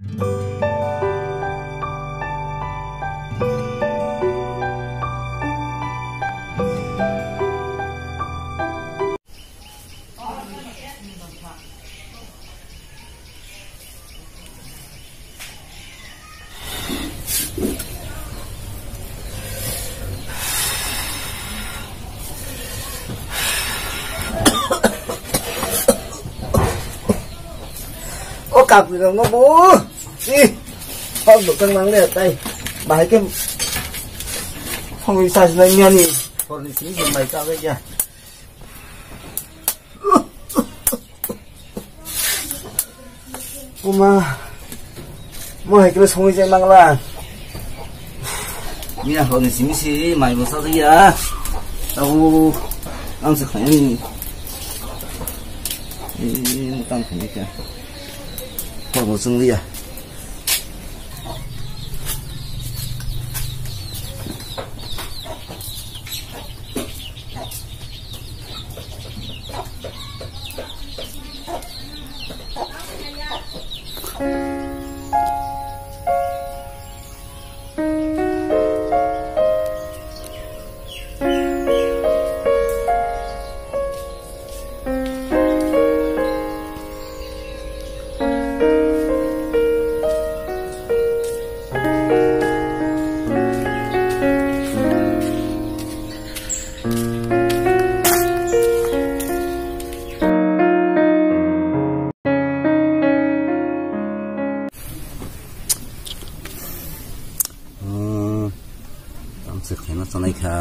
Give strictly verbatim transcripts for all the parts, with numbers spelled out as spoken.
O kapri rok no bo. Si. Hok bo tang mang le tai. Bahai ke. Hong sa sa ni ani. Hor ni si ni mai ka ga ya. Uma, mo hai khe songwi jai mangla. Mina honi simi si mai bo sa ya. Tau ang se khaini. Eh, tang khaini kya. Ko bo sung ya. Hmm, tamswk khaina chanaikha.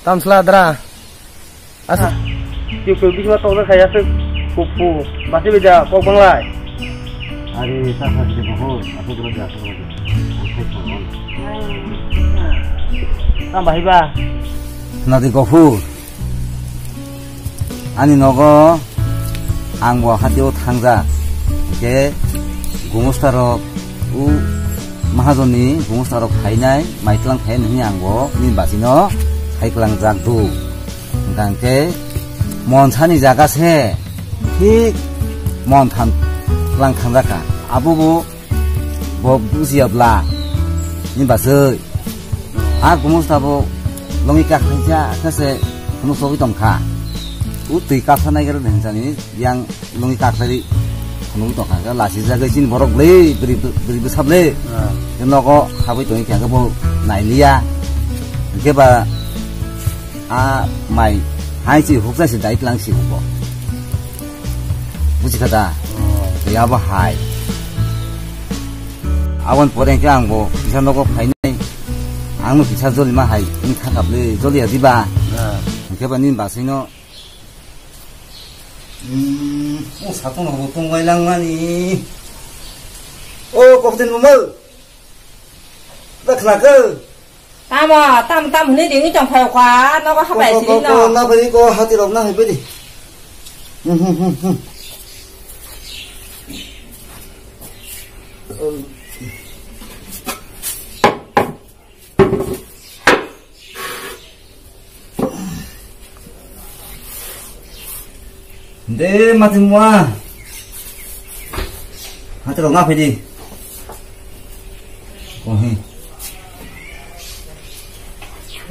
Tamsla dra. Asa. Kyo kyo bisma tokda khaya se kupu. Basi beja kok banglai. Ari sa sa se kupu. Aku dulu ja, aku dulu ja. Aku dulu ja. Tam bahai ba. Nadi kupu. Ani nogo ang bo hatio thangjak. Hingke gumostarok u mahajonni gumostarok phainai, mai tlang phainai hwnwi ang bo nini basino sai klangjak do. Hingkha hingke mon sani jaga se thik mon tham tlang thangjak kha. Abo bo Bo bujiya bla. Ni basoi. A gumos tabo longi kak khaija kase kuno sogwi tongkha. U twi kapsa nai gero dhenjani yang longi kak sari kuno tongkha. Lasi jagai chin borok le bri bri bwsap le. Ah. Nogo habwi tongi kha bo nai liya. Hingke ba a mai hai chi huksa si dai tlang si bo. Buji kha da? Oh. Ya bo hai. Aboni pore hingke ang bo kisa nogo phainai. Ang no kisa joli ma hai. Ni kha kap le joli ya diba? Ah. Hingke ba ni basai no. Hmm, o satung no bo tong wai lang mani. O, Kapten Mumal. Da khna khe? Tamo, tam, tam hwnwi ringwi tong phai kha, nogo habai siri no. Ko, ko, na bai ko, hati rok na hai bai di. Hmm, hmm, hmm, hmm. De mati mua. Hati rok na phai di. Oh, hi.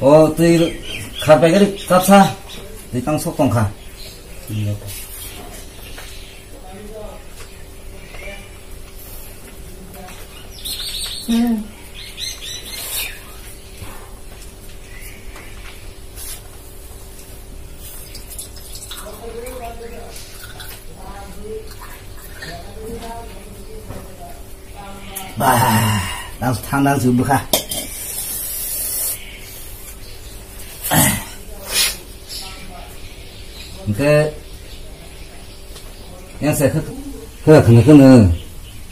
Oh, twi khar pai gari kapsa. Twi tang sok tong kha. Hmm. Bah, nang thang nang chu bwkha. Hingke yang saya khe, khe khna khna.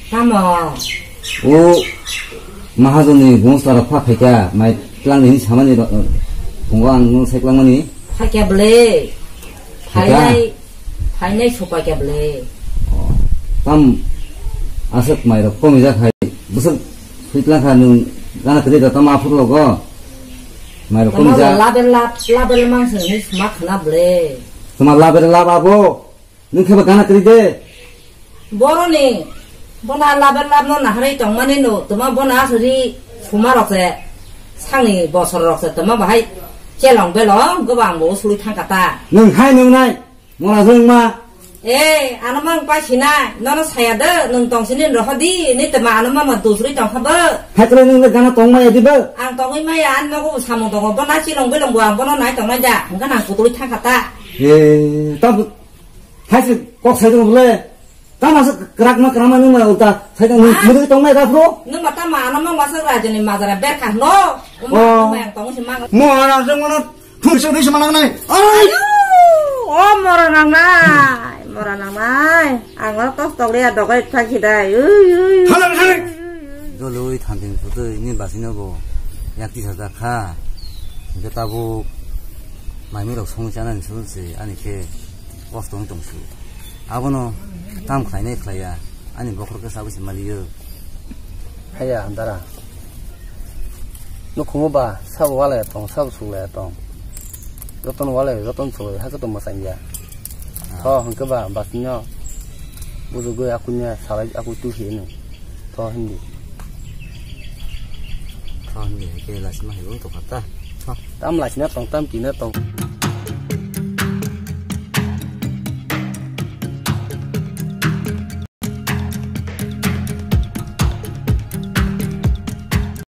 Tamo. O mahajoni gungsa rok pha phaikha, mai tlang ni samani rok, phungo ang nung sai klangmani. Phaikya bwle. Phaikya? Phainai, phainai sopaikya bwle. Oh. Tam aswk mairok komijak hai. Bwswk switlangkha nwng gana kwrwi da tamo aphuru logo. Mairok komijak. Tamo laber lab, laber mang se ni sma khna bwle. Tamo laber lab abo. Nwng khe ba gana kwrwi de. Boroni, bona laber labno naharwi tongmani no, toma bona asuri suma rok se, sangni bosor rok se, toma bahai chelong belong, goba ang bo usuri thangkha ta. Nwng hai nwng nai, mora jwng ma. Eh, ano mang pai sinai, nono saya de, nwng tong sini rohodi, ni toma ano mama dusuri tongkha bo. Hai kle nwng le gana tong maya di bo. Ang tongwi maya, an nogo samung tongo, bona chelong belong bo ang bono nai tongnai da, hwnkhe nang kutului thangkha ta. Eh, ta Hai se kok sai tong le. Tama se krak ma krak ma nung ma ulta. Sai tong nung tong nai da pro. Nung ma tama ano mang masa raja ni majara berkha no. Oh. Uma yang tong si mang. Mo ara se ngono thung se ni se manang nai. Ai. O mora nang nai. Mora nang nai. Ang oro tos tok le dogai thak si dai. Ui, ui, ui. Hala, hala. Doloi thanding putui ni basino bo yak tisa jakha. Hingke tabuk maimi rok song chanani song se ani khe kosto wng tong su. Abono tam khlainai khlaiya ani bokhorok khe sabui se maliyo. Haya dara. Nukhumu ba sabo walaya tong, sabo suklaya tong. Jotono walai, jotono soi, hakhe tongma changya. Ah. Tho, hwnkhe ba, basino bujugwi akunya salai, aku tu hino. Tho, hindi. Tho, hindi, hai khe lasima hai wng tongkha ta. Tho. Tam lasina tong, tam kina tong.